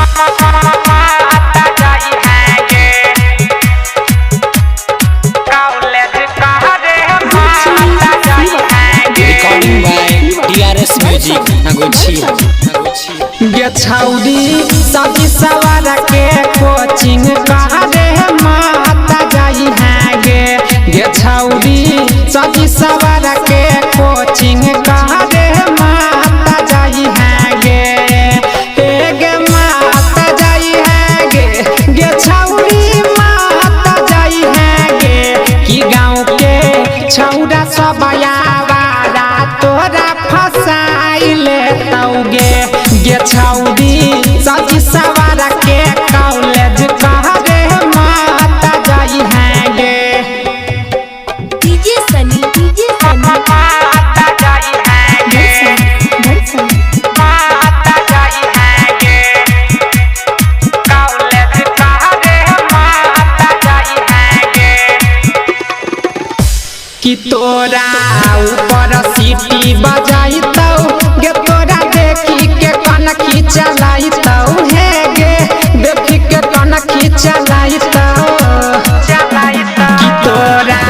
माता जाई है गे कॉलेज करे माता जाई है गे। Recording by DRS Music Nagochia. Nagochia. गे छौरी सजी सवार के कोचिंग करे माता जाई है गे। गे छौरी सजी सवार के कोचिंग करे माता जाई है गे। हे गे माता जाई है गे। गे छौरी माता जाई है गे। कि गाँव के छौरा सब आवारा तोरा फसाइले तौगे। गे छौरी सजी सवार के कॉलेज करे माता जाई है गे। DJ Sunny, DJ Sunny, माता जाई है गे। Bharsa, माता जाई है गे कॉलेज करे माता जाई है गे। कि तोरा ऊपर सीटी बजाई तौ गे, तोरा देखी के कनखी चलाई तौ हे गे, देखी के कनखी चलाई तौ। कि तोरा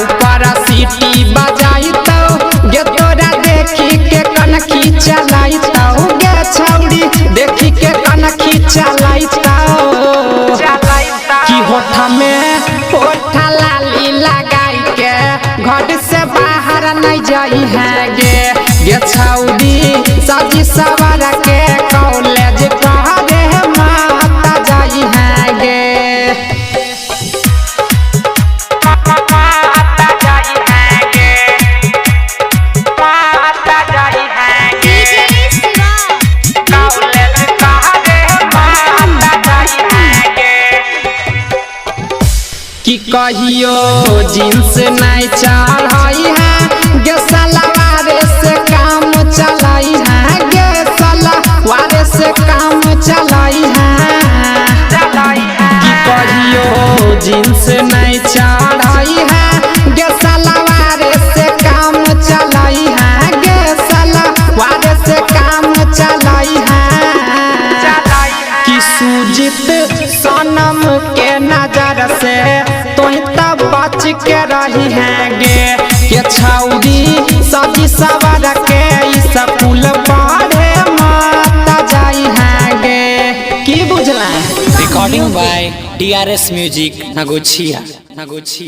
ऊपर सीटी बजाई तौ गे, तोरा देखी के कनखी चलाई तौ गे छौरी, देखी के कनखी चलाई तौ। कि होठ में होठ लाली लगाई के घर से बाहर नहीं जाई है गे। गे छौरी सजी सवार के कॉलेज करे माता जाई है गे। माता जाई है गे। माता जाई है गे DJ Shiva, college करे माता जाई है गे। कि कहियो जींस नहीं चढ़ाई है गे, सलवार से काम चलाई है गे, सलवार से काम चलाई है। कि कहियो जींस नहीं चढ़ाई है गे, सलवार से काम चलाई है गे, सलवार से काम चलाई है। कि सुजित सनम के नजर से तोही तब बच के रही है गे। के छौरी सजी सवार के स्कूल पढ़े माता जाई है गे। की बुझला? Recording by DRS Music Nagochia. Nagochia.